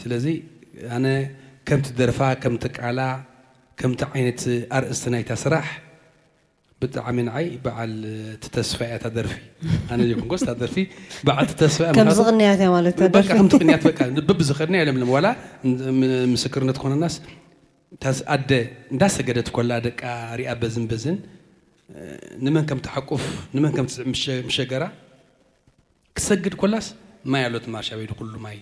ስለዚ ኣነ ከምቲ ደርፋ፣ ከምቲ ቃላ፣ ከምቲ ዓይነት ኣርእስቲ ናይታ ስራሕ ብጣዕሚ ንዓይ በዓል እቲ ተስፋ እያ እታ ደርፊ። ኣነ ዘይኮንኩስ እታ ደርፊ በዓል እቲ ተስፋ እያ። ከም ምኽንያቱ ዝቕንያት እያ ማለት እታ በቃ ደርፊ። ከምቲ ቅንያት በቃ በብዝኸድና እያ ለምለም። ዋላ ም-፣ ምስክርነት ኮነናስ እታስ ኣደ እንዳሰገደት ኮላ ደቃ ሪኣ በዝን በዝን፣ እ፣ ንመን ከም ትሓቁፍ፣ ንመን ከም ትስዕብ ምሸ-፣ ምሸገራ ክሰግድ ኮላስ ማይ ኣሎ እቲ ማርሻ ቤት ኩሉ ማይ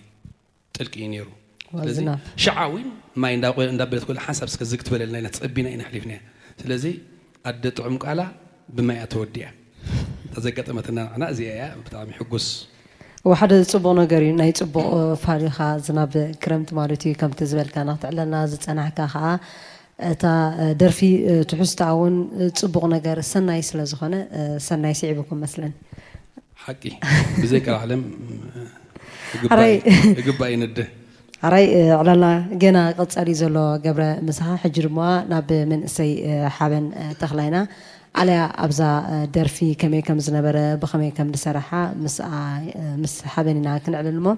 ጥልቂ እዩ ነይሩ። ዋው ስለዚ ዝናብ። ሽዓ እውን ማይ እንዳ-፣ እንዳበለት ኮላ ሓንሳብ እስከ ዝግ ትበለልና ኢና ትጸቢና ኢና ኣሕሊፍናያ። ስለዚ ኣደ ጥዑም ቃላ ብማይ እያ ተወዲኣ። እታ ዘጋጠመትና ንዓና እዚኣ እያ። ብጣዕሚ ሕጉስ። እወ፣ ሓደ ጽቡቕ ነገር እዩ። ናይ ጽቡቕ፣ እ፣ ፋሊኻ ዝናብ ክረምቲ ማለት እዩ። ከምቲ ዝበልካና ክትዕለልና ዝጸናሕካ ኸኣ እታ፣ እ፣ ደርፊ፣ እ፣ ትሕዝቶኣ እውን፣ እ፣ ጽቡቕ ነገር ሰናይ ስለ ዝኾነ፣ እ፣ ሰናይ ስዒቡኩም መስለን። ሓቂ። ብዘይ ቃል ዓለም፣ እ፣ ሕራይ። እግባእ፣ እግባእ ይንድህ። ኣራይ፣ እ፣ ዕላልና ገና ቀጻሊ ዘሎ ገብረ ምሳኻ። ሕጂ ድማ ናብ መንእሰይ፣ እ፣ ሓበን፣ እ፣ ተኽላይና ኣልያ ኣብዛ፣ እ፣ ደርፊ ከመይ ከም ዝነበረ፣ ብኸመይ ከም ዝሰረሓ ምስኣ፣ እ፣ ምስ ሓበን ኢና ክንዕልል እሞ፣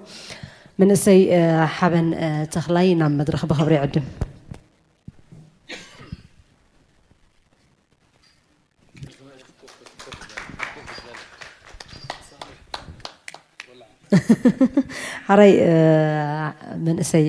መንእሰይ፣ እ፣ ሓበን፣ እ፣ ተኽላይ ናብ መድረኽ ብኽብሪ ይዕድም። ሓራይ፣ እ፣ መንእሰይ